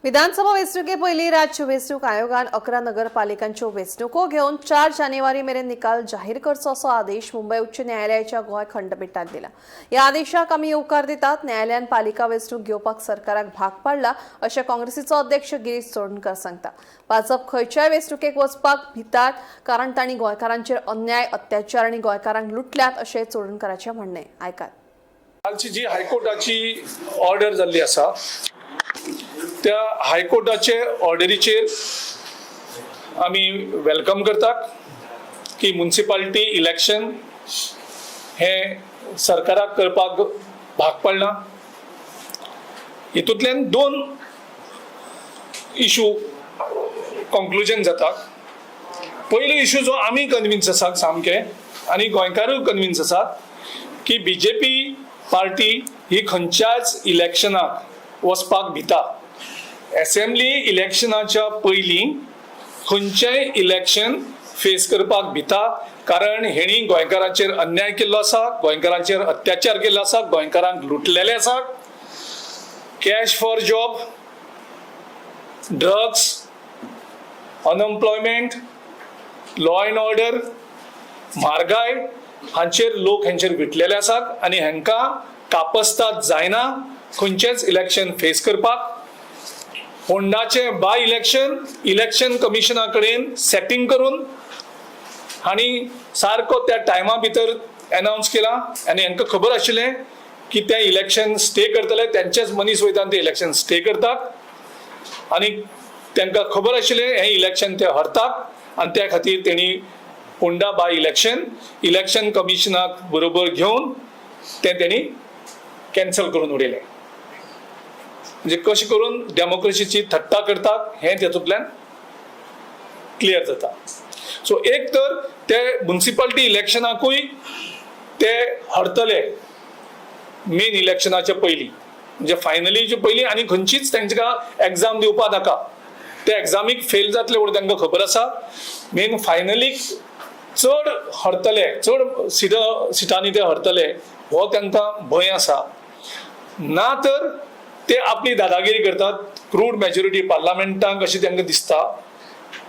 विधानसभा वेंचणुके पयलीं राज्य वेंचणूक आयोगान 11 नगरपालिकांच्यो वेंचणुको घेवन 4 जानेवारी मेरेन निकाल जाहीर करचो असो आदेश मुंबय उच्च न्यायालयाच्या गोंय खंडपिठान दिला. ह्या आदेशाक आमी येवकार दितात. न्यायालयान पालिका वेंचणूक घेवपाक सरकाराक भाग पाडला अशें काँग्रेसीचो अध्यक्ष गिरीश चोडणकर सांगता. भाजप खंयच्याय वेंचणुकेक वचपाक भितात, कारण तांणी गोंयकारांचेर अन्याय, अत्याचार आनी गोंयकारांक लुटल्यात अशें चोडणकराचें म्हणणें. आयकात. कालची जी हायकोर्टाची ऑर्डर जाल्ली आसा, त्या हायकोर्टाचे ऑर्डरीचेर आमी welcome करतात की मुन्सिपालिटी इलेक्शन हें सरकाराक करपाक भाग पडलां. हितूंतल्यान दोन इशू कॉन्क्लुजन जाता. पयलो इशू जो आमी कन्विन्स आसात सामके आनी गोंयकारूय कन्विन्स आसात की बीजेपी पार्टी ही खंयच्याच इलेक्शनाक वचपाक भिता. एसेंब्ली इलेक्शनाच्या पयलीं खंयचेंय इलेक्शन फेस करपाक भिता, कारण हेणी गोंयकारांचेर अन्याय केल्लो आसा, गोंयकारांचेर अत्याचार केल्लो आसा, गोंयकारांक लुटलेले आसा. Cash for job, drugs, unemployment, law and order, म्हारगाय हांचेर लोक हेंचेर विटलेले आसात आनी हांकां कापस्ताद जायना खंयचेंच इलेक्शन फेस करपाक. होंडाचें बाय इलेक्शन इलेक्शन कमिशना कडेन सेटींग करून आनी सारको त्या टायमा भितर एनावन्स केला आनी हांकां खबर आशिल्लें की तें इलेक्शन स्टे करतले. तेंचेच मनीस वयता आनी ते इलेक्शन स्टे करतात आनी तांकां खबर आशिल्लें हें इलेक्शन ते हरतात आनी त्या खातीर तेणी होंडा बाय इलेक्शन इलेक्शन कमिशनाक बरोबर घेवन तें तेणी कॅन्सल करून उडयलें. म्हणजे कशें करून डेमोक्रेसीची थट्टा करतात हें तातूंतल्यान क्लियर जाता. सो एक तर ते मुन्सिपालिटी इलेक्शनाकूय ते हरतले मेन इलेक्शनाच्या पयलीं, म्हणजे फायनलीच्या पयलीं, आनी खंयचीच तांकां एग्जाम दिवपा नाका. ते एग्जामीक फेल जातले म्हणून तांकां खबर आसा. मेन फायनलीक चड हरतले, चड सिटांनी ते हरतले हो तांकां भंय आसा. ना तर ते आपली दादागिरी करतात. क्रूड मेजॉरिटी पार्लमेंटाक अशें तांकां दिसता,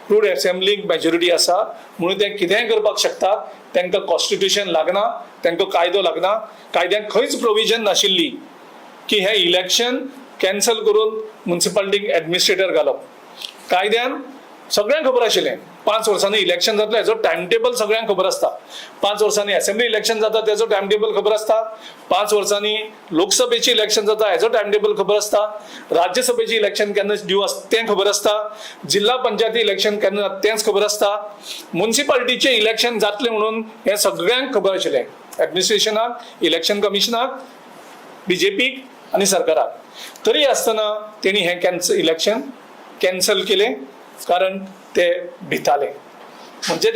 क्रूड एसेंब्लीक मेजॉरिटी आसा म्हणून ते कितेंय करपाक शकतात. तांकां कॉन्स्टिट्युशन लागना, तांकां कायदो लागना. कायद्यान खंयच प्रोविजन नाशिल्ली की हें इलेक्शन कॅन्सल करून मुन्सिपालिटीक एडमिनिस्ट्रेटर घालप. कायद्यान सगळ्यांक खबर आशिल्लें 5 वर्सांनी इलेक्शन जातलें, हेजो टायम टेबल सगळ्यांक खबर आसता. 5 वर्सांनी असेंब्ली इलेक्शन जाता तेजो टायम टेबल खबर आसता. 5 वर्सांनी लोकसभेचें इलेक्शन जाता हेजो टायम टेबल खबर आसता. राज्यसभेचें इलेक्शन केन्ना ड्यू आसता तें खबर आसता. जिल्हा पंचायती इलेक्शन केन्ना जाता तेंच खबर आसता. मुन्सिपालिटीचें इलेक्शन जातलें म्हणून हें सगळ्यांक खबर आशिल्लें, एडमिनिस्ट्रेशनाक, इलेक्शन कमिशनाक, बीजेपीक आनी सरकाराक. तरी आसतना तेणी हें कॅन्सल इलेक्शन कॅन्सल केलें, कारण ते भिताले. म्हणजे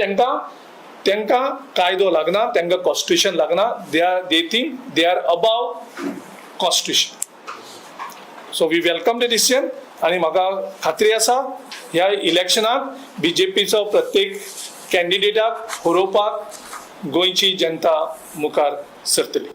तांकां कायदो लागना, तांकां कॉन्स्टिट्युशन लागना. They think they are above constitution. So we welcome the decision आनी म्हाका खात्री आसा, ह्या इलेक्शनाक बीजेपीचो प्रत्येक कॅन्डिडेटाक हरोवपाक गोंयची जनता मुखार सरतली.